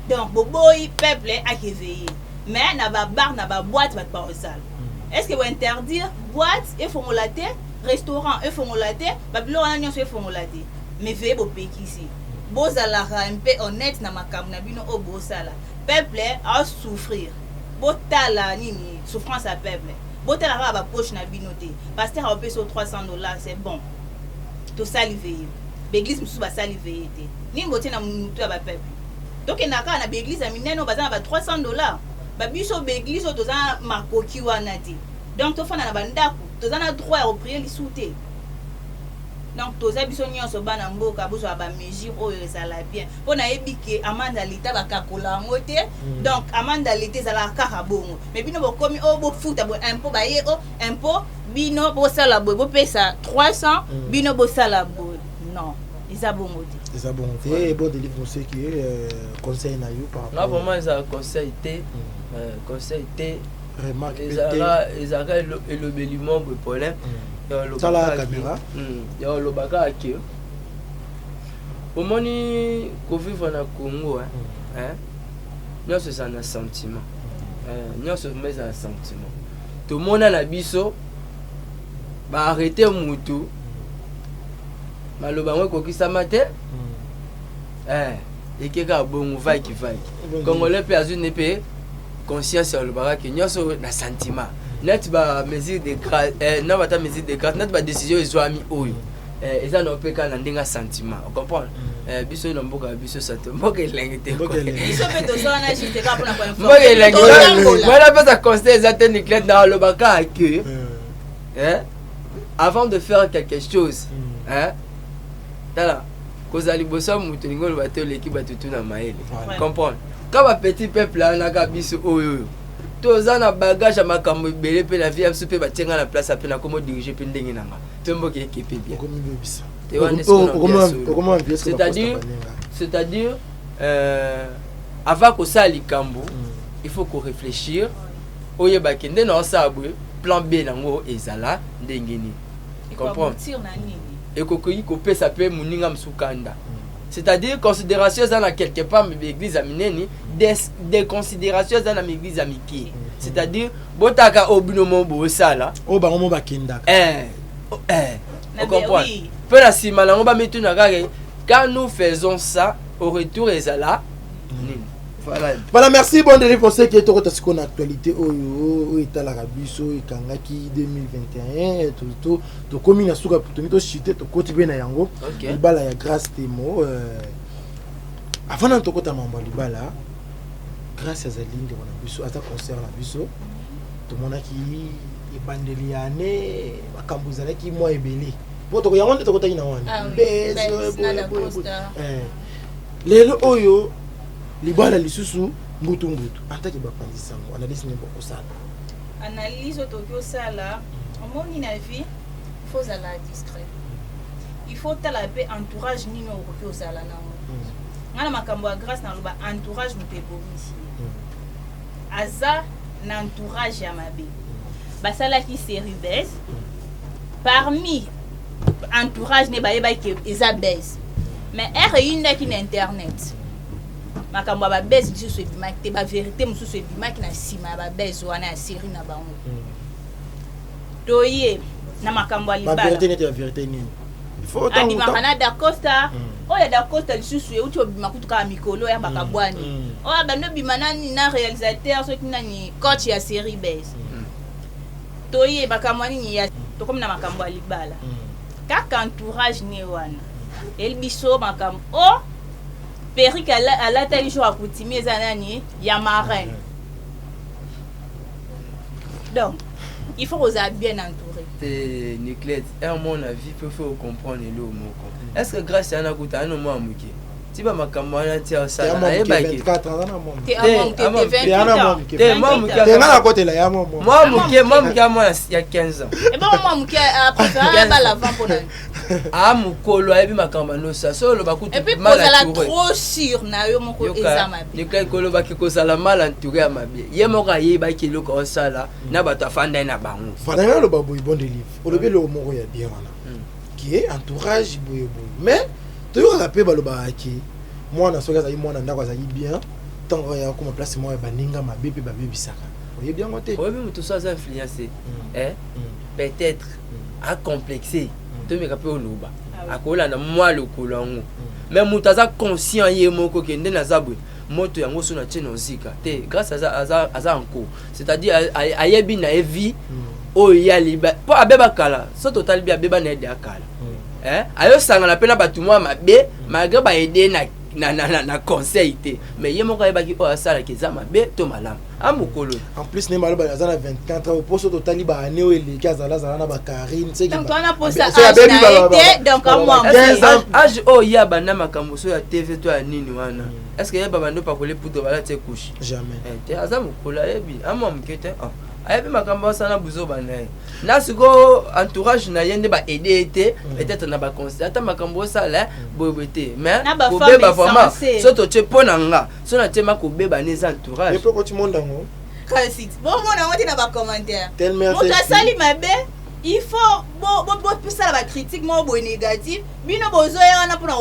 donc boboyi peuple akeveille. Mais na babar, na baboîte, bato bakozala. Est ce que bointerdire boîte efongola te, restaurant efongola te, babiloko wana nyonso efongola te, mais veille bopekisi? Bozalaka mpe honnête na makambo na bino oyo bosala. Peuple asouffrir. Botala nini souffrance ya peuple, botala kaka bapoche na bino te. Pasteur akopesa yo 300 $, c'est bon. Tosali veillée, baeglise mosusu basali veillée te. Nini botie na mutu ya bapeuple? Tokendaka kaka na baeglise ya minene oyo baza na ba 300 $. Babiso baeglise oyo toza na makoki wana te, donc tofanda na bandako, toza na droit ya koprier lisusu te. Donc toza biso nyonso bana mboka, bozwa bamesure oyo ezala bien, mpo nayebi ke amende ya leta bakakola yango te. Donc amende ya leta ezalaka kaka bongo, mais bino bokomi oyo bofuta boye impôt, baye o impôt, bino bosala boye, bopesa 300, bino bosala boye. Non, eza bongo te. Eza bongo te. Bon Délivre Moseki, conseil na yo par Nga rapport? Vraiment, ezala conseil te, conseil te. Remarque pe te. Ezalaka elobeli mo boye, problème. Tala caméra. Ya oloba kaka ke omoni kovivre na Congo, hein, nyonso ezala na sentiment. Nyonso vraiment ezala na sentiment. Tomona na biso baarrêter mutu, maloba yango ekokisama te. Eke kaka bongo, vaiki vaiki. Congolais mpe azwi ne mpe conscience, alobaka ke nyonso na sentiment, neti bamesure de grâce, na bata mesure de grâce, neti badécision ezwami oyo, eza na mpe kaka na ndenge ya sentiment, ocomprendre? Biso na mboka ya biso, sante mboka elengi te. Mboka elengi. Biso mpe toza wana juste kaka mpona Mboka elengi. koinformer. Wana mpesa conseil eza te. Niclet na alobaka ke, hein, avant de faire quelque chose, hein, tala kozala liboso ya moto, olingi oloba te oleki bato tu na mayele. Comprendre ka bapetit peuple wana, ka biso oyo oyo toza na bagage ya makambo ebele mpe na vie ya biso mpe batienga na place mpe nakomo dirige mpe ndenge na nga mpe mboka ekepe bien. Okomibebisa. Te wana esiko na bien solo. Okoma envier. C'est-à-dire, avant kosala likambo, il faut koréfléchir, oyebake nde na osala boye, plan B nango ezala ndenge nini, comprendre? Ekoaboutir na nini? Ekoki kopesa mpe moninga mosusu kanda. C'est-à-dire considération eza na quelque part baeglise ya minene, déconsidération eza na église ya mike. C'est-à-dire botaka oyo bino mo bosala. Oyo bango mo bakendaka. Eh, Na ocomprendre? oui. Mpe na nsima nango bamituna kaka: quand nous faisons ça, au retour ezala nini? Voilà. Voilà, merci Bon Délivre Moseki. Tokota sikoyo na actualité oyo oyo etalaka biso, ekangaki 2021. Tokomi na suka, tomi toshite, tokoti mpe na yango. Libala ya Grâce Temo. Avant na tokota mambo ya libala, Grâce azali ndeko na biso, aza concert na biso. Tomonaki ebandeli ya ane, makambo ezalaki mwa ebele po yango nde tokotaki na wana. Ah oui, Buzz, Buzz, boye, Nada boye, boye. Costa. Lelo oyo libala lisusu mbutu mbutu, antaki bapanzi sango, analyse nini bokosala? Analyse oyo tokoki osala, omoni, na vie il faut ozala discret, il faut otala mpe entourage nini oyo okoki ozala nango. Ngai na makambo ya Grâce, naloba entourage moto ebomisi ye. Aza na entourage ya mabe. Basalaki série Buzz, parmi entourage ne bayebaki ke eza buzz, mais ere eyindaki na internet, makambo ya babuzz lisusu ebimaki te, bavérité mosusu ebimaki na nsima ya babuzz wana ya série na bango. Toye na makambo ya libala. Bavérité neti ya vérité nini? Il faut Abimaka na Dacosta. Oyo ya Dacosta lisusu euti obima kutu kaka mikolo ya bakabwani. Oyo abandi obima nani na réalisateur, soki nani, coach ya série Buzz. Toye makambo ya nini ya, tokomi na makambo ya libala. Kaka entourage ne wana eyeli biso makambo o perruque alataki jour akutimi eza nani ya marraine. Donc il faut kozala bien entouré. Te, Niclet, un mot na vie peut faire comprendre eloko moko. Est ce que Grâce yana kuta ano mwa moke ti bamakambo wana ti asala ayebaki? 24 aza na mwa te, amwa moke te, 28 ans. Te, mwa moke. Te, nga nakotela ya mwa mwa. Mwa moke, mwa moke, ya mwana ya 15 ans. Ebongo mwa moke apréféré abala avant mpona A mokolo ayebi makambo anosa so oloba kutu. Et puis mal kozala entouré. Trop sûr na yo moko eza mabe. Niclet, kolobaki kozala mal entouré ya mabe, ye moko ayebaki eloko osala na bato afandai na bango. Voilà, nga aloba boye, Bon Délivre, olobi eloko moko ya bien wana ke entourage boye boye, mais toyokaka mpe balobaka ke mwana soki azali mwana ndako azali bien, ntango ya koma place moko ya baninga mabe mpe babebisaka, oyebi yango te. Oyebi, moto so aza influencé, eh? Peut-être acomplexé, tomeka mpe oloba akolanda mwa lokolo yango, mais moto aza conscient ye moko ke nde naza boye. Moto yango so na tie na ozika te. Grâce aza en cours, c'est-à-dire ayebi na ye vie oyo ye aliba mpo abeba kala. So totali bi abeba na ye deya kala. Eh? Ayosangana mpe na bato mwa mabe, malgré baaider na conseil te, mais ye moko ayebaki oyo asalaki eza mabe to malamu, amokolo. En plus, ne maloba aza na 24 ans, poso totali baane oyo eleki, azala na bakarine. Donc wana posa âge na ye te, donc amwa âge oyo ye abanda makambo so ya TV to ya nini wana, est ce que ye babandi opakoli poudre, balati ye couche? Jamais. Te, aza mokolo, ayebi, amwa moke te. Ah, ayebi makambo asala buzoba na ye na sikoyo entourage na ye nde baaider ye te, peut-être na baconseil ata makambo osala boyeboye te, mais Na ba kobeba femme vraiment insensée. So totie mpo na nga, so natie ma kobeba ne eza entourage. Epe okoti monde yango. Kasi bomona yango te na bacommentaire. Tellement Moto asali mabe, il faut bosala bacritique moko boye négative. Bino bozoya wana mpona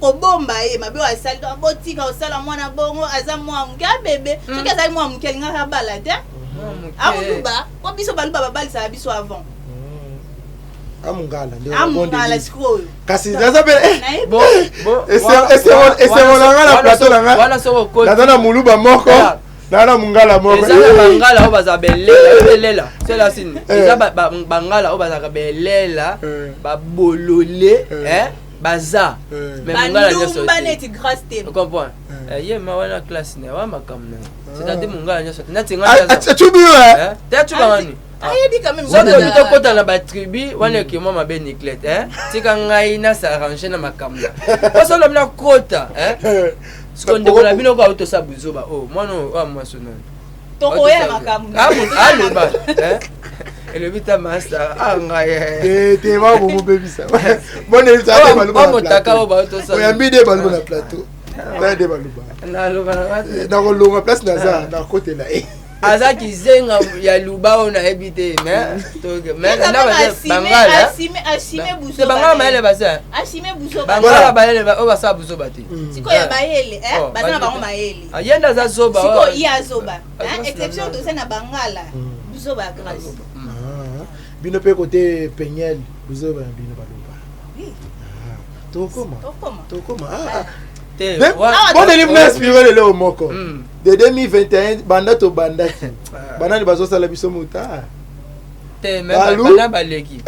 kobomba ye mabe oyo asali. Donc botika kosala mwana bongo, aza mwa moke, abebe. Soki azali mwa moke, alingaka abala te. Amoluba po biso baluba babalisaka biso avant. Amungala nde. Amongala sikoyo. Kasi naza mpe Nayebi. Esengo na nga na plateau na nga wana soko okoti naza na moluba moko, naza na mongala moko. Eza na bangala oyo bazala belela belela selasini. Eza bangala oyo bazalaka belela, babolole, baza, mais mongala nyonso bandumba te. Neti Grâce te. Comprendre? Ye ma wana classe na ye wana, makambo na ye, c'est-à-dire mongala nyonso te nati nga. Acubi yo. Te, acubanga nini? Ayebi quand même. Soki obi tokɔta na batribu wana, ekemwa mabe. Niclete, tika ngai nas'arranger na makambo poso lobi nakota. Siko ndeko na bino kaka tosa buzoba oyo, mwana oyo oyo mwasi nani? Tokoya makambo. Aloba elobi ta master ngai. Te te, bakobobebisa bonelisa. Motaka oyo baotosa. Oyambi de baluba na plateau, tala de baluba. Naloba na nga te. Nakolonga place naza, nakotela ye. Aza kizenga ya luba oyo nayebi te, mais bangala Asime. Te, bangala mayele baza. Asime buzoba. Bangala bayele oyo basala buzoba te. Sikoyo ya bayele, Oh, baza na bango te. mayele. Ah, ye nde aza zoba. Sikoyo Oyo. ye azoba. Ah, grâce Exception na toza na bangala buzoba ya Grâce. Ah, bino mpe kote Peniel, buzoba na bino baloba. Oui. Ah, tokoma. Tokoma. Tokoma. Ah, ah. Te, Boneli mna inspiré lelo moko de 2021, banda tobandaki, banani bazosala biso muta? Te, mais Balu? bana baleki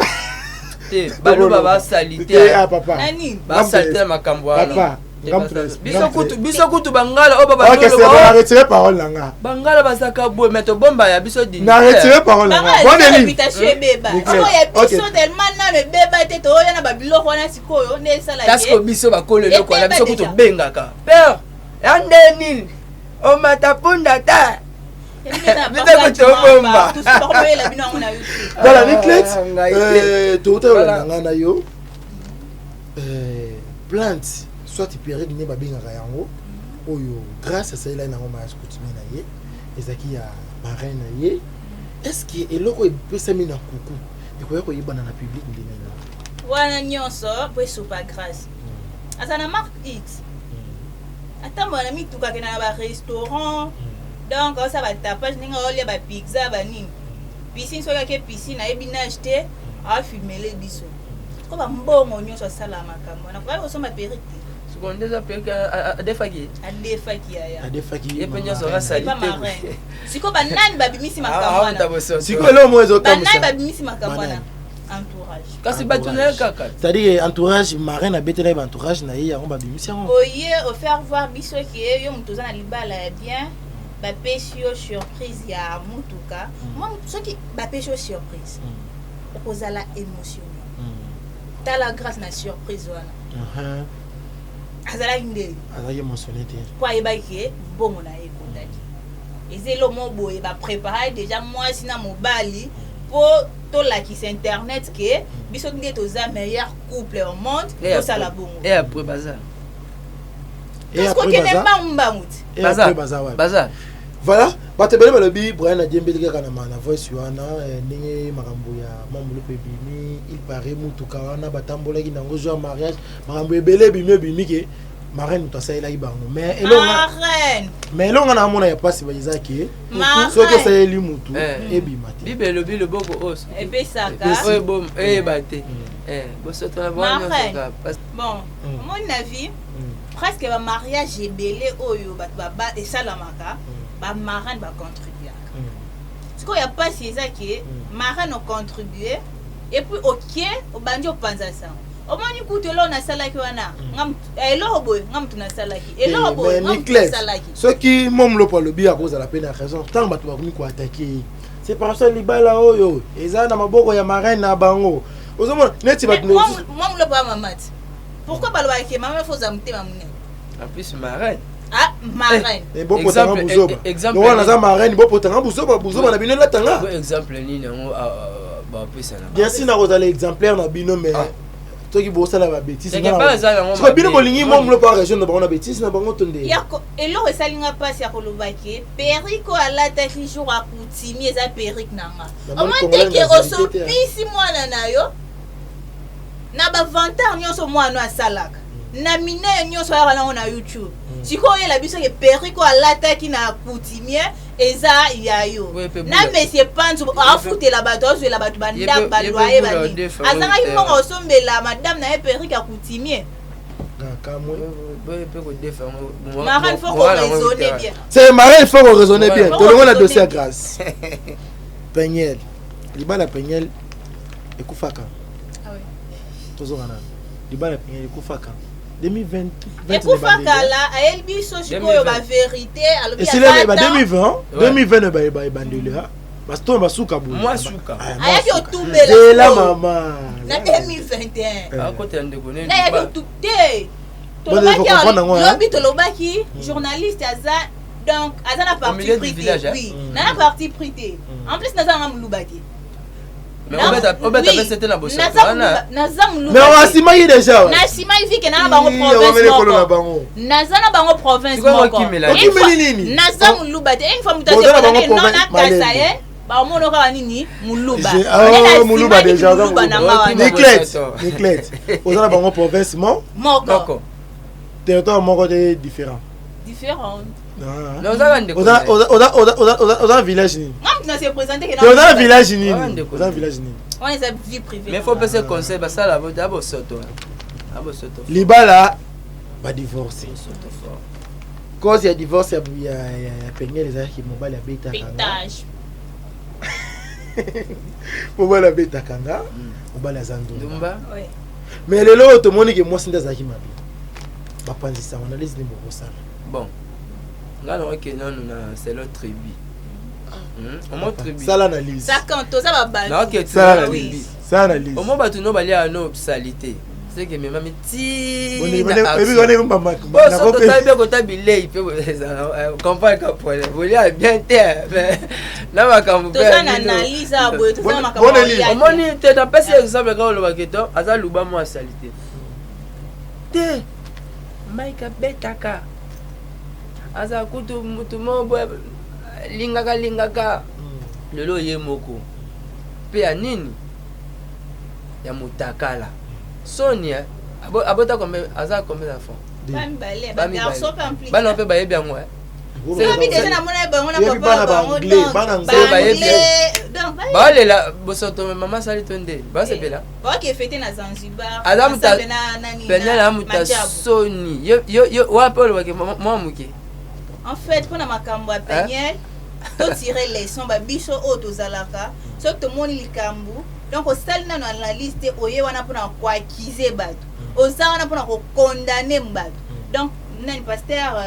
te, baluba basali te. te. Ah, papa. Nani? Basali te na makambo wana. Papa, Te, ngambo biso ngambo kutu, biso kutu bangala oyo Ok, c'est bon, na retire parole na nga. Bangala bazalaka boye, mais tobomba ya biso dignité. Na retire parole na nga. Bango Boneli. réputation ebeba. Nickel. Sikoyo ya biso tellement nano ebeba te, toya na babiloko wana sikoyo nde esala. Kasi biso bakolo eloko wana, Ebeba biso kutu déjà. tobengaka père ya nde nini, omata punda te. Biso kutu tobomba. Bakoyela bino yango na YouTube. Voilà, Niclet. Ah, ngai te. Touta Voilà. olanda nga na yo. Plante soit perruque nde babengaka yango, oyo Grâce asalelaki nango mariage coutumier na ye, ezalaki ya parrain na ye. Est ce que eloko epesami na kuku ekoya koyebana na public ndenge nini? Wana nyonso po esopa Grâce. Aza na marque X, atambola na mituka, akenda na barestaurant, donc aosala batapage ndenge aolia bapizza, banini, piscine. Soki ake piscine, ayebi nage te, afilmele biso ko bambongo nyonso asalaka makambo wana, koyaki kosomba perruque te. Sikoyo nde eza perruque adefaki. Adefaki yaya. Adefaki. Ye mpe nyonso asali Epa te. marin. Sikoyo banani babimisi makambo wana? Sikoyo eloko moko Banani ezokamwisa. babimisi makambo wana? Banani? Entourage. Kasi bato na ye kaka. C'est-à-dire entourage marin abetela ye, baentourage na ye yango babimisi yango. Oye ofaire voir biso ke yo moto oza na libala ya bien, bapesi yo surprise ya motuka. Mwa soki bapesi yo surprise, okozala émotionné. Tala Grâce na surprise wana, azalaki ndeni? Azalaki émotionné te. Po ayebaki ke mbongo na ye ekotaki. Eza elo mo boye baprépare déjà mwasi na mobali mpo tolakisa internet ke biso nde toza meilleur couple au monde, tosala bongo. E après baza Et Kasi après kokende baza mbangu mbangu ti. Et Baza. après baza wapi? Baza. Voilà, bato ebele balobi Brian adiembeli kaka na voice wana, ndenge makambo ya mamuluku ebimi. Il paraît mutuka wana batambolaki nango jour ya mariage, makambo ebele ebimi, ebimi ke Marraine moto asalelaki bango, mais elonga Marraine. Mais elonga na amona ya mpasi eza ke Marraine. soki osaleli mutu, Eh. ebima te. Bible elobi loboko oyo Epesaka. Oyo eyeba te. Bosotola bango nyonso Marraine. kaka. Bon, omoni na vie, presque bamariage ebele oyo bato esalamaka, bamarraine bacontribuaka. Sikoyo ya mpasi eza ke marraine ocontribue et puis okie obandi opanza sango, omoni kutu eloko nasalaki wana nga eloko boye, nga mutu nasalaki eloko boye, nga mutu Niclet, nasalaki. Soki Momlopo alobi, akozala mpe na raison. Ntango bato bakomi koattaquer ye, séparation ya libala oyo eza na maboko ya marraine na bango. Ozomona neti bato Mwa Mulopo ya mama ti, pourquoi balobaka ke mama fo ozala motema monene? En plus marraine. Ah, marraine. Eh, bopotanga buzoba. Exemple Lokola naza nini? marraine, bopotanga buzoba, buzoba na bino elatanga. Bo exemple nini yango bapesa na Bien sûr nakozala exemplaire na bino, mais soki bosala babêtises, Quelque part eza yango soki bino mabe. bolingi Momlopo arejoindre bango na bêtise na bango to nde Eloko esalinga mpasi ya koloba ke perruque oyo alataki jour akutimi eza perruque na nga. Namoni Omoni Congolais te ke na vérité te. osopisi mwana na yo na bavantard nyonso mwana oyo asalaka na minene nyonso ayaka nango na YouTube. Sikoyo oyela biso ke perruque oyo alataki na coutumier eza ya yo. Oui, pe Na bula. monsieur Panzu afutela bato, azwela bato bandako, Ye pe baloyer, bula banini. odefa, Azangaki oyo mbongo osombela madame na ye perruque ya coutumier. Kamwe. Boye mpe kodefa yango. Marraine, faut koraisonner bien. C'est marraine, il faut raisonner bien. Faut Tolongo na raisonner dossier ya bien. Grâce Peniel, libala Peniel ekufaka. Ah oui. Tozonga nano libala ya Peniel ekufaka 2020. Ekufa kala, ayeli biso sikoyo 2020. bavérité, alobi Esili ba aza 2020. Ouais. 2020 ebandeli basitoma basuka boye. Mwa suka. Ah, mwa Ayaki suka. otubela Zela sikoyo. mama. Na 2021. Akota ndeko nene. Nayaki otu te. Bon, il faut comprendre yango, hein. Lobi tolobaki journaliste aza, donc aza na parti milieu du pris te. village, hein. Oui, na na parti pris te. En plus naza nanga moluba te. Mais obeta mpe sete na bosoto Naza wana. moluba, naza moluba Mais te. asimaki déjà, ouais. Na nsima evike na bango Ii, province awameli ekolo na moko. bango. Naza na bango province Sikoyo moko. okimela Une nini? fois- Okimeli nini? Naza moluba te. Une fois moto Boza na bango asekolaki non province na kasa malembe. ye, baomona kaka nini, moluba. Oh, moluba déjà, oza moluba na moluba. nga wana. Niclet, Bosoto. Niclet, oza na bango province mo Moko. Moko. Territoire moko te, différent. Différent. Ah. Mais ozaka ndeko na ye. Oza na village nini? Nga moto na se présente ke Te, oza na village Ah, nini? ndeko. Oza na village nini? Wana eza vie privée. Mais faut pesa conseil, basala bo abosoto, abosoto. Libala badivorce, Bosoto fort. cause ya divorce ya Peniel ezalaki mobali abetaka nga. Pétage. Mobali abetaka nga, mobali aza ndumba. Ndumba. Ouais. Mais lelo oyo tomoni ke mwasi nde azalaki mabe, bapanzisa analyse nini bokosala? Bon, nga naoke nanu na selo tribu. Omo tribu. Sala analyse. Ça quand toza babantu. Naoke Sala tribu. analyse, sala analyse. Omo bato no baliaka no salité, seke memami ti Nakope- totali mpe kota bilei mpe comprendre ka problème, bolia bien te, mais na makambo mpe Toza ya na bino. analyse awa boye, toza na makambo Bonne ya Elise. kolia te. Omoni te, napesi exemple kaka olobaki to aza luba mwa salité te. Mike abetaka, aza kutu mutu moko boye lingaka lingaka. Lelo ye moko mpe ya nini ya motakala soni, eh, abota combien, aza combien d'enfants? Bamibale. Ba Bagarçon mibale. mpe impliqué. Bana mpe bayebi yango, eh. Lobi déjà namona bango na Yebi papa bana na bango. ba-anglais, Donc bana anglais. Bayebi. ba-anglais, donc bayebi. Baolela bosoto, mama asali to nde basepela. Baoke fete na Zanzibar. Aza muta ensemble na nani, Peniel na amuta Majabu. soni yo wana mpe olobaki mwa moke. En fait, mpona makambo ya Peniel, totire leçon. Babiso oyo tozalaka, soki tomoni likambo, donc osali nano analyse te, oye wana mpona koaccuser bato, oza wana mpona kocondamner bato. Donc nani, pasteur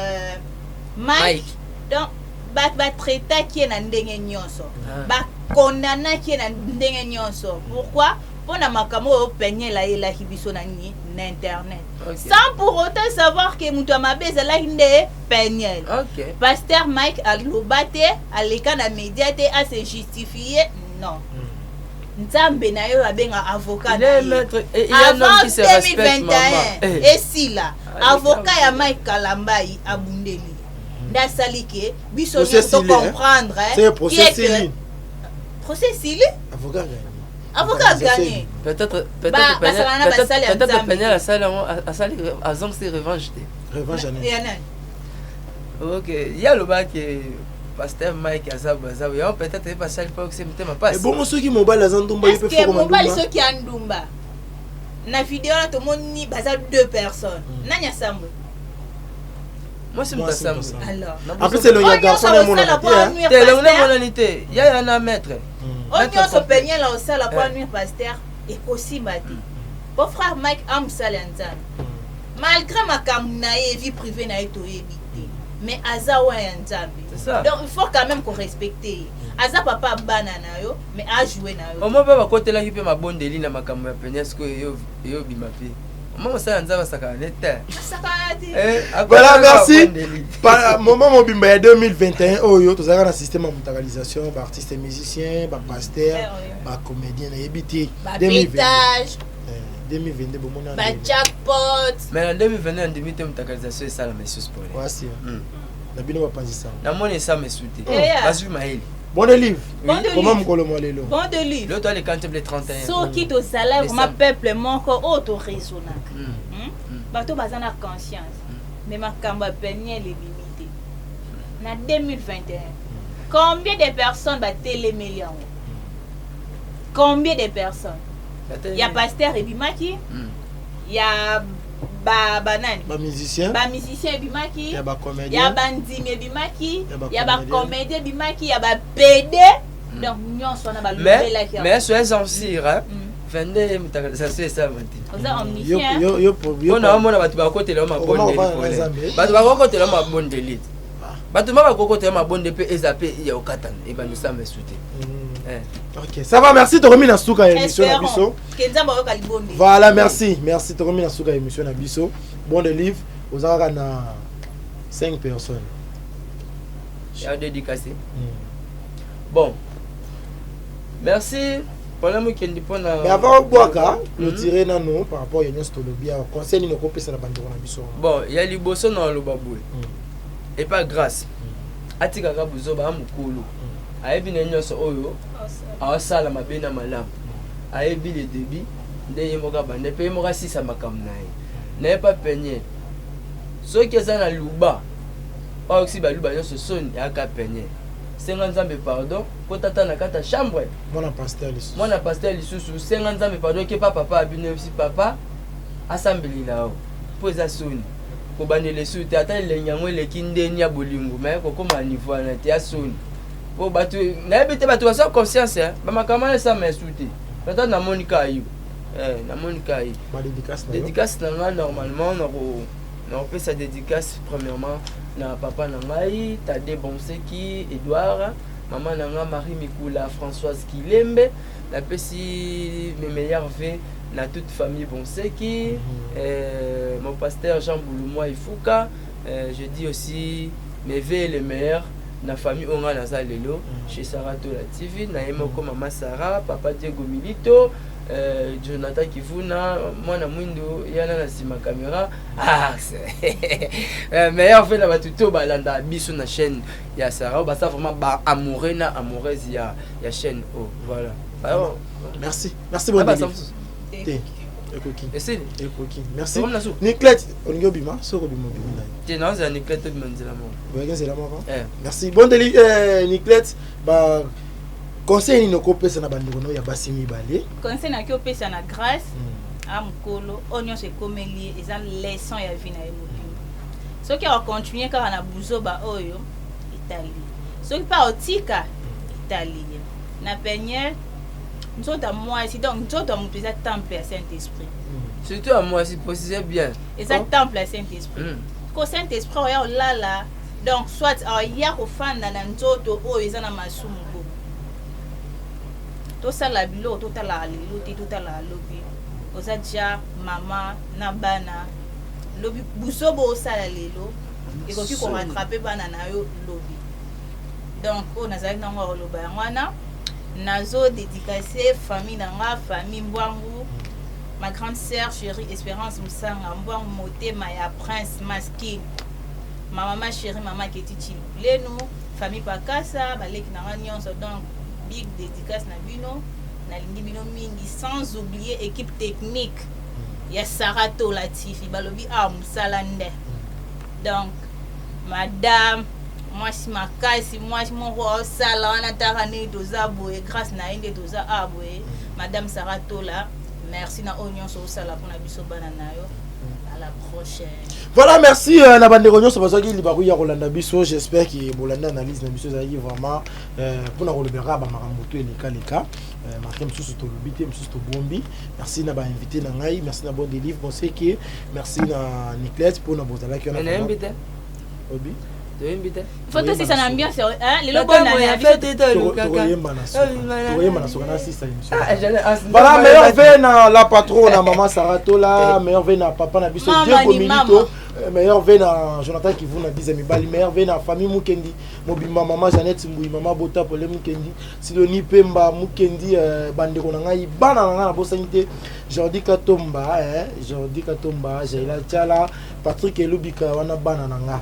Mike, Mike. Donc bato batraitaki ye na ndenge nyonso, Ah. bakondamnaki ye na ndenge nyonso. Pourquoi? Mpona makambo oyo Peniel ayelaki biso na nini, na internet, sans pour autant savoir ke moto ya mabe ezalaki nde Peniel. Pasteur Mike aloba te, aleka na média te ase justifie, non. Nzambe na ye abenga avocat Il na est ye. maître, et il y a un homme Avant qui se respecte, maman. 2021 Eh. esila, Ah, avocat ya Mike Kalambai abundeli nde asali ke biso Procès nyonso esili, hein? tocomprendre C'est procès qui est que- esili. Procès esili. Avocat gagné. Avocat gagné. Peut-être Ba- basala na basali ya peut-être Nzambe. Peniel asali yango, asali, azongisi revanche te. Revanche ya nini? Ya nani? Ok, ye alobaki pasteur Mike aza boye, aza boye. Yango peut-être ye basali mpo okisi motema pasi. Ebongo soki mobali aza ndumba, ye mpe Est-ce que fokoma mobali ndumba? soki ya ndumba, na video wana tomoni baza deux personnes, nani asambwe? Mwasi moto Mwasi moto asambwe. asambwe. Alors Na En plus, boso- elongi ya oyo nyonso garçon osala emonaka po te, hein. anuire te, elongi pasteur, emonani te, yaya na maître. Oyo Maître nyonso complet. Peniel osala po Eh. anuire pasteur, ekosimba te, po frère Mike amosala ya Nzambe. Malgré makambo na ye, vie privée na ye toyebi te, mais aza wana ya Nzambe. C'est ça. Donc il faut quand même korespecte ye. Aza papa ya bana na yo, mais ajoue na yo. Omo mpe bakotelaki mpe mabondeli na makambo ya Peniel. Sikoyo eyobima mpe omo mosala ya Nzambe asakana ne te. Asakana te. Eh, Voilà, akotelaka merci. mabondeli. Moment mobimba ya 2021 oyo, tozalaka na système ya mutakalisation, baartiste musicien, bapasteur, bacomédien, nayebi te. 2022. Bapitage. 2022, bomoni wana. Bajackpot. Mais na 2022, andimi te mutakalisation esalama esusu pole. Wasi na bino bapanzisanga. Namoni esalama esu te. Yeah. Bazwi mayele. Bon de livre. Bon de Koma livre. mokolo mwa lelo. Bon de livre. L'autre ale kantable 31. Soki tozala vraiment Décembre. peuple moko oyo toraisonnaka, Bato baza na conscience, mais makambo ya Peniel ebimi te na 2021, combien de personnes batelemeli yango? Combien de personnes? Ya pasteur ebimaki, ya banani? Bamusicien. Bamusicien ebimaki. Ya Ya bacomédien. bandimi ebimaki. Ya ya bacomédien. Bacomédien ebimaki, ya bapede, donc nyonso wana Mais balobelaki yango. mais soyez en sûr, hein, 22 mutakalisation esalama te. Oza omniscient. Mpona omona bato bakotela yo Okoma mabondeli. kofanda na Pole. Nzambe. Bato bakokotela yo mabondeli te, bato ma bakokotela yo mabondeli mpe eza mpe ya kokatana, ebandi osala esu te. Eh. Ok, ça va, merci. Tokomi na suka ya émission na biso. Espérons ke Nzambe ayoka libonde. Voilà, merci, merci. Tokomi na suka ya émission na biso. Bon de livre, oza kaka na 5 personnes. Ya dédicacé. Bon, merci mpona mokendi mpona. Mais avant obwaka, clôturer nano par rapport ya nyonso tolobi awa, conseil nini okopesa na bandeko na biso wana? Bon, ya liboso na oloba boye: epa Grâce, atikaka buzoba ya mokolo. Ayebi na nyonso oyo aosala mabe na malamu, ayebi le début nde ye moko abanda mpe ye moko asisa makambo na ye. Na ye pa Peniel, soki eza na luba oyo okisi baluba nyonso soni, ayaka Peniel, senga Nzambe pardon, po tata na kati ya chambre. Mwana pasteur lisusu. Mwana pasteur lisusu, senga Nzambe pardon, ekepa papa abino, yebisi papa asambelela yo, mpo eza soni kobandela esu te. Ata elengi yango eleki ndeni ya bolingo, me kokóma na niveau wana te, ya soni, mpo bato nayebi te, bato baza conscience, eh, bamakambo wana esama esu te. Peut-être namoni ka yo. Eh, namoni ka ye. Badédicace na yo. Dédicace na ngai, normalement nakopesa dédicace premièrement na papa na ngai Tade Bonseki Edouard, mama na ngai Marie Mikula Françoise Kilembe. Napesi mes meilleurs vœux na toute famille Bonseki, mon pasteur Jean Boulumoi Ifuka. Je dis aussi mes vœux les meilleurs na famille oyo ngai naza lelo chez Sarah Tola TV, na ye moko mama Sarah, papa Diego Milito, Jonathan Kivuna, mwana mwindu yana na nsima caméra. Ah, meilleur vœu na bato to balanda biso na chaîne ya Sarah, oyo baza vraiment ba amoureux na amoureuse ya chaîne oyo. Voilà. Alors, Merci, merci. ah, Bon bah, de ça livre te, ekoki. Esili. Ekoki, merci. Tokomi na suka. Niclete, olingi obima? Soki obima, obimi na ye. Te, naozela Niclete obima nzela moko. Boyaki nzela moko. Eh. Merci, bon deli. Niclete, ba conseil nini okopesa na bandeko no ya basi mibale? Conseil naki opesa na Grâce a mokolo oyo nyonso ekomeli ye, eza leçon ya vie na ye mobimba. Soki akocontinue kaka na buzoba oyo, etali ye. Soki mpe aotika, etali ye. Na Peniel, nzoto ya mwasi, donc nzoto ya moto eza temple ya Saint Esprit. Surtout ya mwasi, précise bien. Eza Oh. temple ya Saint Esprit. Ko Saint Esprit oya olala, donc soit aya kofanda na nzoto oyo eza na masumu bongo. Tosala biloko, totalaka lelo te, totalaka lobi. Oza dia mama na bana, lobi buzoba osala lelo ekoki korattraper bana na yo lobi. Donc oyo nazalaki nango ya koloba yango wana. Nazo dédicace famille na nga, famille Mbwangu, ma grande sœur chérie Espérance Musanga Mbwangu, motema ya Prince Maskin, ma mama chérie, mama Keti Chilulenu, famille Pakasa, baleki na nga nyonso. Donc big dédicace na bino. Nalingi bino mingi, sans oublier équipe technique ya Sarah Tola TV. Balobi awa mosala nde. Donc madame mwasi makasi, mwasi moko osala wana, taka ndenge toza boye, grâce na ye nde toza awa boye. Madame Sarah Tola, merci na oyo nyonso osala mpona biso bana na yo. À la prochaine. Voilà, merci na bandeko nyonso bazwaki libaku ya kolanda biso. J'espère ke bolanda analyse na biso ezalaki vraiment mpona kolobelaka bamakambo to elekaleka marke mosusu tolobi te, mosusu tobombi. Merci na bainvité na ngai, merci na Bon Délivre Bonseke, merci na Niclet mpona bozalaki wana. Nayembi te. Obi. Toyembi te. Faut tosisa na ambiance, hein, lelo bonane ya biso. Tokoyemba na suka, tokoyemba na suka na sisa émission. Voilà, meilleurs vœux na la patronne, na maman Sarah Tola, meilleurs vœux na papa na biso Mama Diego ni mama. Milito, meilleurs vœux na Jonathan Kivuna Biza Mibali, meilleurs vœux na famille Mukendi mobimba, mama Jeannette Mbui, mama Bota Pole Mukendi, Sidonie Pemba Mukendi, bandeko na ngai, bana na ngai nabosani te, Jordi Katomba, Jordi Katomba, Jaila Tiala, Patrick Elubika, wana bana na nga.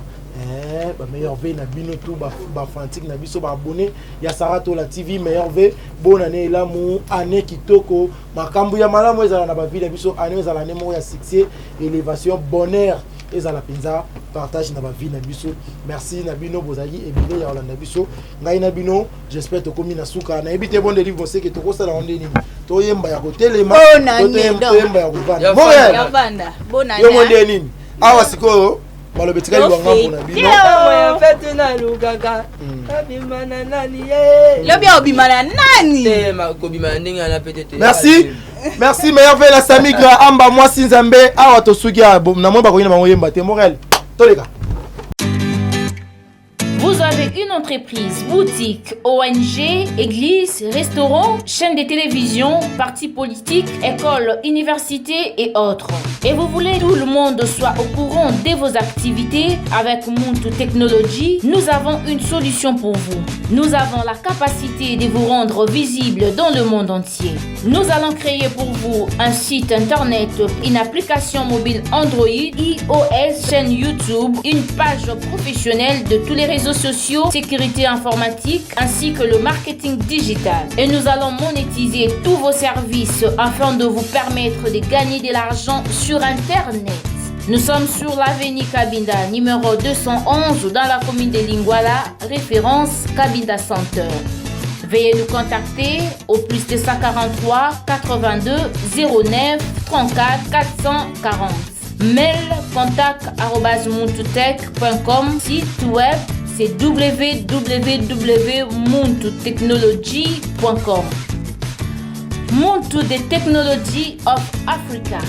Ba meilleurs vœux na bino tout ba fanatique na biso, ba abonné ya Sarah Tola TV, meilleurs vœux, bonne année, elamu, année kitoko, makambo ya malamu ezala na bavie na biso, année ezala année moko ya succès, élévation, bonheur ezala mpenza partage na bavie na biso. Merci na bino bozalaki ebele ya kolanda biso. Ngai na bino, j'espère tokomi na suka. Nayebi te, Bon Délivre Moseke, tokosala ngo nde nini? Toyemba ya kotelema? Bonne année, donc. Toyemba ya kovanda? Ya Montréal. Ya vanda, bonne Yo mo année. nde nini awa sikoyo balobi etikali bwangambo na bino. Ntango ya fete nalukaka abima na nani ye? Lobi obima na nani? Te, kobima na ndenge wana pe te te. Merci, merci, meilleurs vœux na Samigra Amba, mwasi Nzambe. Awa tosuki awa. Namoni bakoki na bango yemba te. Morel, toleka. Vous avez une entreprise, boutique, ONG, église, restaurant, chaîne de télévision, parti politique, école, université et autres. Et vous voulez que tout le monde soit au courant de vos activités? Avec Muntu Technology, nous avons une solution pour vous. Nous avons la capacité de vous rendre visible dans le monde entier. Nous allons créer pour vous un site internet, une application mobile Android, iOS, chaîne YouTube, une page professionnelle de tous les réseaux sociaux, sécurité informatique, ainsi que le marketing digital. Et nous allons monétiser tous vos services afin de vous permettre de gagner de l'argent sur Internet. Nous sommes sur l'avenue Kabinda, numéro 211, dans la commune de Lingwala, référence Kabinda Center. Veuillez nous contacter au plus 243 82 09 34 440. Mail contact muntutech.com. Site web, c'est www.muntutechnology.com. Muntu, the technology of Africa.